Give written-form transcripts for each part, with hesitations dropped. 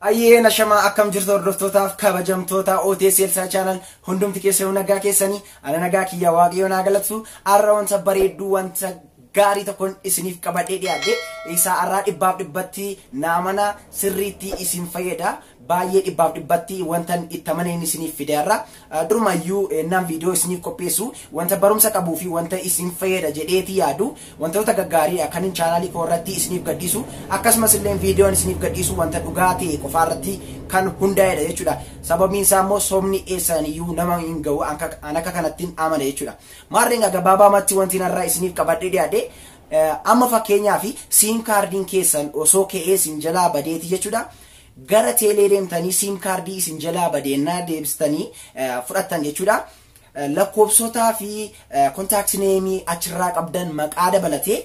Ayyee ashamaa, akkam jirtu hordoftootaaf kabajamtoota OTS Elsaa Channel? Hundumti keessanuu nagaa keessanii? Ana nagaa kiyya, Waaqayyo naa galatu. Har'a wanta bareedduu, wanta gaarii tokkoon isiniif qabadhee dhiyaadhe. Isaa har'aa 100% naamana sirriitti isin fayyada. Baay'ee 100% wanta itti amaneen isiniif fide. Har'a durumayyuu naan viidiyoo isiniif qopheessu wanta barumsa qabuu fi wanta isin fayyada jedheeti yaadu, wantoota gaggaarii kan chaanaalii koo irratti isiniif gadhiisu. Akkasumas illee viidiyoon isiniif gadhiisu wanta dhugaa ta'e qofaa irratti kan hundaa'edha jechuudha. Sababiin isaa immoo sobni eessaniyyuu nama hin ga'u, an akka kanattiin amana jechuudha. Maarreen gabaabaamatti wanti narraa isiniif qabadhee dhiyaadhe, amma fakkeenyaaf SIM kaardiin keessan osoo ka'ee isin jalaa badeeti jechuudha. Gara teelee deemtanii SIM kaardii isin jalaa badeennaa deebistanii fudhattan jechuudha. Lakkoofsotaa fi contact nameii achirraa qabdan maqaa dabalatee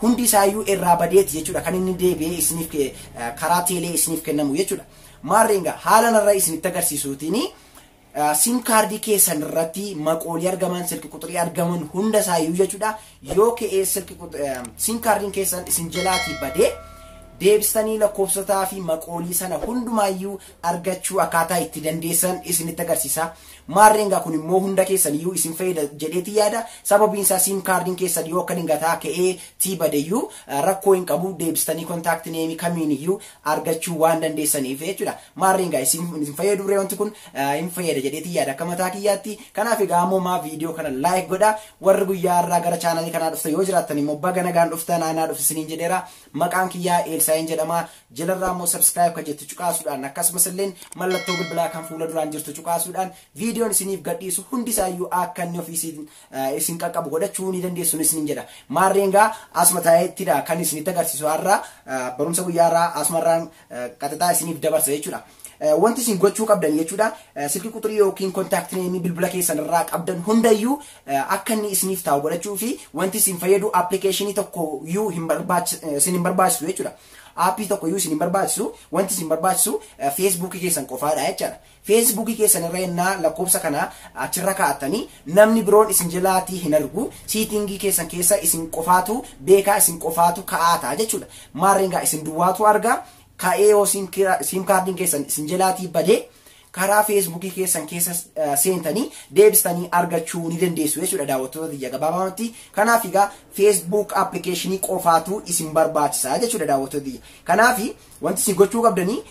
hundi isaayyuu irraa badeeti jechuudha, kan inni deebi'ee isiniif karaa teelee isiniif kennamu jechuudha. Maarreenga haala narra isinitti agarsiisuutiin SIM kaardii keessan irratti maqoolii argaman, silki quxurii argaman hunda isaayyuu jechuudha. Yoo ka'ee silki SIM kaardiin keessan isin jalaatii badee, deebistanii lakkoofsotaa fi maqoolii sana hundumaayyuu argachuu akkaataa itti dandeessan isinitti agarsiisa. Maarreengaa kun immoo hunda keessaniyyuu isin fayyada jedheeti yaada. Sababiin isaa SIM kaardiin keessan yoo akka dingataa ka'ee tii badeyyuu rakkoo hin qabu, deebistanii contact nameii kamiiniyyuu argachuu waan dandeessaniif jechuudha. Maarreengaa isin fayyadu ree, wanti kun hin fayyada jedheeti yaada akka mataa kiyyaatti. Kanaaf egaa ammoo maa viidiyoo kana like godha. Warri guyyaa irraa gara chaanaalii kanaa dhuftan yoo jiraattan immoo baga nagaan dhuftan, aanaa dhufu isiniin jedheera. Maqaan kiyyaa Eelsaayeen jedhama. Jalarraa immoo subscribe kan jettu cuqaasuudhaan, akkasumas illee mallattoo bilbilaa kan fuula duraan jirtu cuqaasuudhaan viidiyoon isiniif gadhiisu hundi isaayyuu akka inni ofii isin qaqqabu godhachuu ni dandeessu isiniin jedha. Maarreengaa asuma taa'ettidha kan isinitti agarsiisu. Har'a barumsa guyyaa irraa asumarraan qaxaxaa isiniif dabarsa jechuudha. Wanti isin gochuu qabdan jechuudha, silkii quxurii yookiin contact nameii bilbila keessan irraa qabdan hundayyuu akka inni isiniif taa'u godhachuu fi wanti isin fayyadu appilikeeshinii tokko iyyuu isin hin barbaachisu jechuudha. Aappii tokko iyyuu isin hin barbaachisu. Wanti isin barbaachisu Feesbuukii keessan qofaadha jechaadha. Feesbuukii keessan irra innaa lakkoofsa kana achirra kaa'attanii, namni biroon isin jalaatii hin argu. Settingii keessan keessa isin qofaatu beekaa, isin qofaatu kaa'ataa jechuudha. Maarreengaa isin duwwaatu argaa. Ka'ee yoo SIM kaardiin keessan isin jalaatii badee, karaa Feesbuukii keessan keessa seentanii deebistanii argachuu ni dandeessu jechuudha, daawwattoota biyya gabaabamatti. Kanaaf egaa Facebook appilikeeshinii qofaatu isin barbaachisa jechuudha, daawwattoota biyya. Kanaaf wanti isin gochuu qabdanii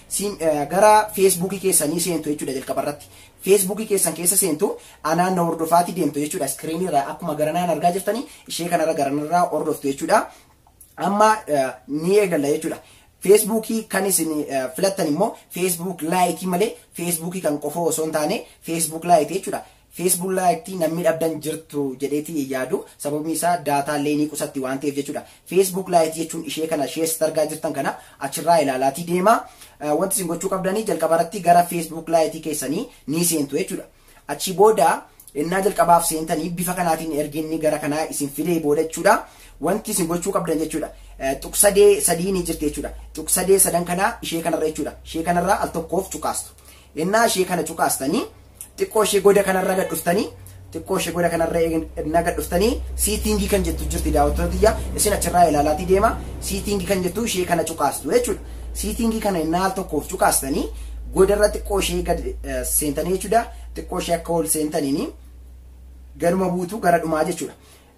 gara Feesbuukii keessanii seentu jechuudha jalqabarratti. Feesbuukii keessan keessa seentu, anaan na hordofaatii deemtu jechuudha. Iskiriinii irraa akkuma garanaan argaa jirtanii ishee kanarra garanarraa hordoftu jechuudha. Amma ni eegalla jechuudha. Feesbuukii kan isin filattan immoo Facebook Liteii malee Feesbuukii kan qofa osoo hin taane Facebook Liteii jechuudha. Facebook Liteii namni dhabdan jirtu jedheeti yaadu, sababni isaa daataalee ni qusatti waan ta'eef jechuudha. Facebook Liteii jechuun ishee kana, ishee asitti argaa jirtan kana achirraa ilaalaatii deema. Wanti isin gochuu qabdanii jalqabarratti gara Facebook Liteii keessanii ni seentu jechuudha. Achi booda innaa jalqabaaf seentanii bifa kanaatiin erginni gara kanaa isin fidee booda jechuudha. Wanti isin gochuu qabdan jechuudha. Tuqsadee sadii ni jirti jechuudha. Tuqsadee sadan kanaa ishee kanarra jechuudha. Ishee kanarraa al tokkoof cuqaastu. Innaa ishee kana cuqaastanii xiqqoo ishee goda kanarra gad dhuftanii, xiqqoo ishee goda kanarra innaa gad dhuftanii, settingii kan jettu jirti, daawwattoota tiyya, isin achirraa ilaalaatii deema. Settingii kan jettu ishee kana cuqaastu jechuudha. Settingii kana innaa al tokkoof cuqaastanii godarra xiqqoo ishee gad seentanii jechuudha. Xiqqoo ishee akka ol seentaniini gaduma buutu gara dhumaa jechuudha.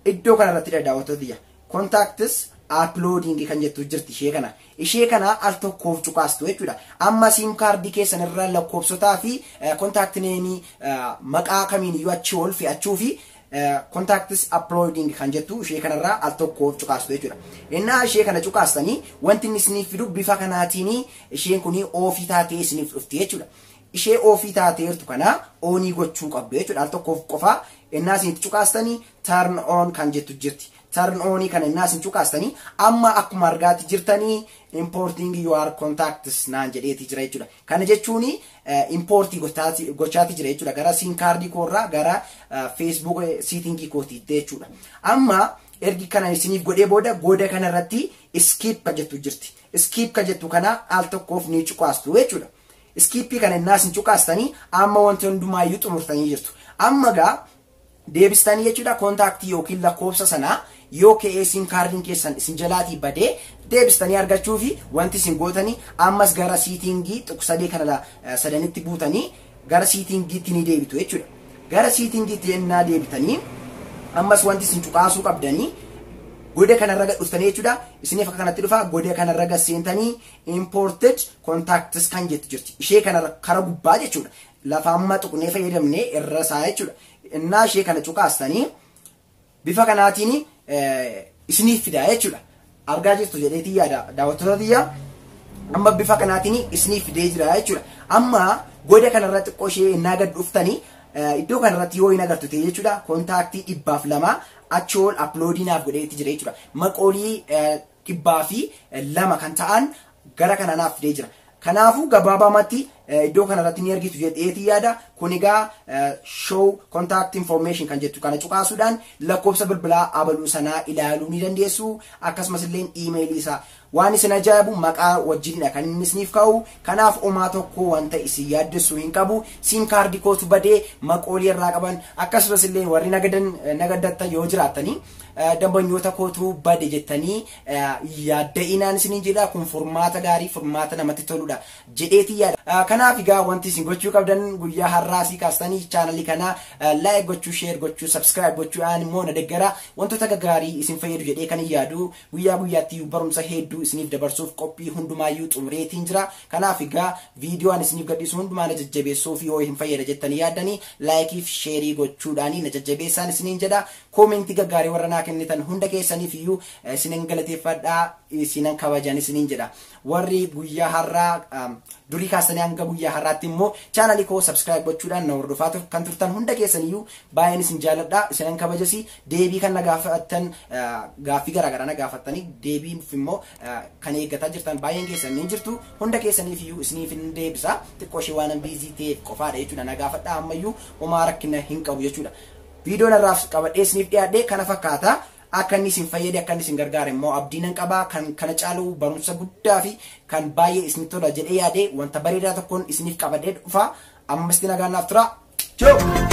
Iddoo kanarratti daawwattoota tiyya, contacts uploading kan jettu jirti ishee kana. Ishee kana al tokkoof cuqaastu jechuudha. Amma SIM kaardii keessan irra lakkoofsotaa fi contact nameii maqaa kamiin iyyuu achi ol fe'achuu fi contacts uploading kan jettu ishee kanarraa al tokkoof cuqaastu jechuudha. Innaa ishee kana cuqaastanii wanti inni isiniif fidu bifa kanaatiin isheen kun offii taatee isiniif dhufti jechuudha. Ishee offii taateertu kana onii gochuu qabdu jechuudha. Al tokkoof qofaa innaa isinitti cuqaastanii turn on kan jettu jirti. Turn onii kana innaa isin cuqaastanii amma akkuma argaatti jirtanii importing your contacts naan jedheeti jira jechuudha. Kana jechuun importii gochaati jira jechuudha. Gara SIM kaardii koorraa gara Facebook settingii kootiitti jechuudha. Amma ergi kana isiniif godhee booda goda kanarratti skip kan jettu jirti. Skip kan jettu kana al tokkoof ni cuqaastu jechuudha. Skipii kana innaa isin cuqaastanii amma wanti hundumaayyuu xumurtanii jirtu. Amma gaa Deebistanii jechuudha kontaaktii yookiin lakkoofsa sanaa yoo ka'ee SIM kaardiin keessan isin jalaatii badee deebistanii argachuu fi wanti isin gootanii ammas gara siitingii tuqsadee kana sadanitti buutanii gara siitingiitti ni deebitu jechuudha. Gara siitingiitti yennaa deebitanii ammas wanti isin cuqaasuu qabdanii goda kanarra gad dhuftanii jechuudha. Isiniif akka kanatti dhufa, goda kanarra gad seentanii imported contacts kan jettu jirti. Ishee kanarra kara gubbaa jechuudha. Lafa amma tuqnee fayyadamnee irra isaa jechuudha. Innaa ishee kana cuqaastanii bifa kanaatiin isiniif fida jechuudha. Argaa jirtu jedheetii yaada, daawwattoota tiyya. Amma bifa kanaatiin isiniif fidee jira jechuudha. Amma goda kanarra xiqqoo ishee innaa gad dhuftanii iddoo kanarratti yoo hin agartu ta'e jechuudha, kontaaktii 102 achi ol uploadii naaf godheetti jira jechuudha. Maqoolii 102 kan ta'an gara kana naaf fidee jira. Kanaafuu gabaabamatti iddoo kanarratti ni argitu jedheetii yaada. Kun egaa show contact information kan jettu kana cuqaasuudhaan lakkoofsa bilbilaa abaluu sanaa ilaaluu ni dandeessu. Akkasumas illee iimeelii isaa, waan isin ajaa'ibu maqaa wajjinidha kan inni isiniif ka'u. Kanaaf homaa tokko wanta isin yaaddessu hin qabu. SIM kaardii kootu badee, maqoolii irraa qaban, akkasumas illee warri nagadan nagadattan yoo jiraattanii dambanyoota kootu bade jettanii yaadda'inaan isiniin jedha. Kun furmaata gaarii, furmaata namatti toludha jedheetii yaada. Kanaaf egaa wanti isin gochuu qabdan guyyaa har'aa asii kaastanii chaanalii kana like gochuu, share gochuu, subscribe gochuudhaan immoo na deggara. Wantoota gaggaarii isin fayyadu jedhee kan hin yaadu guyyaa guyyaatti barumsa hedduu isiniif dabarsuuf qophii hundumaayyuu xumureetiin jira. Kanaaf egaa viidiyoo ani isiniif gadhiisu hundumaa na jajjabeessuuf yoo hin fayyada jettanii yaaddanii likeii fi shareii gochuudhaan na jajjabeessaan isiniin jedha. Koomentii gaggaarii warra naa kennitan hunda keessaniif iyyuu isinin galateeffadhaa, isinan kabajan isiniin jedha. Warri guyyaa har'aa durii kaasanii hanga guyyaa har'aatti immoo chaanalii koo subscribe gochuudhaan na hordofaa kan turtan hunda keessaniyyuu baay'een isin jaalladha, isinan kabajasi. Deebii kan na gaafattan, gaaffii garaagaraa na gaafattanii deebiif immoo kan eeggataa jirtan baay'een keessan ni jirtu. Hunda keessaniif iyyuu isiniif hin deebisa. Xiqqoo ishee waan busy ta'eef qofaadha jechuudha. Na gaafadha, ammayyuu homaa rakkina hin qabu jechuudha. Viidiyoon irraaf qabadhee isiniif dhiyaadhe kana fakkaata. Akka inni isin fayyade, akka inni isin gargaare immoo abdii nan qaba. Kan kana caalu barumsa guddaa fi kan baay'ee isinitti tola jedhee yaade wanta bareedaa tokkoon isiniif qabadhee dhufa. Ammas nagaan naaf tura. Choo!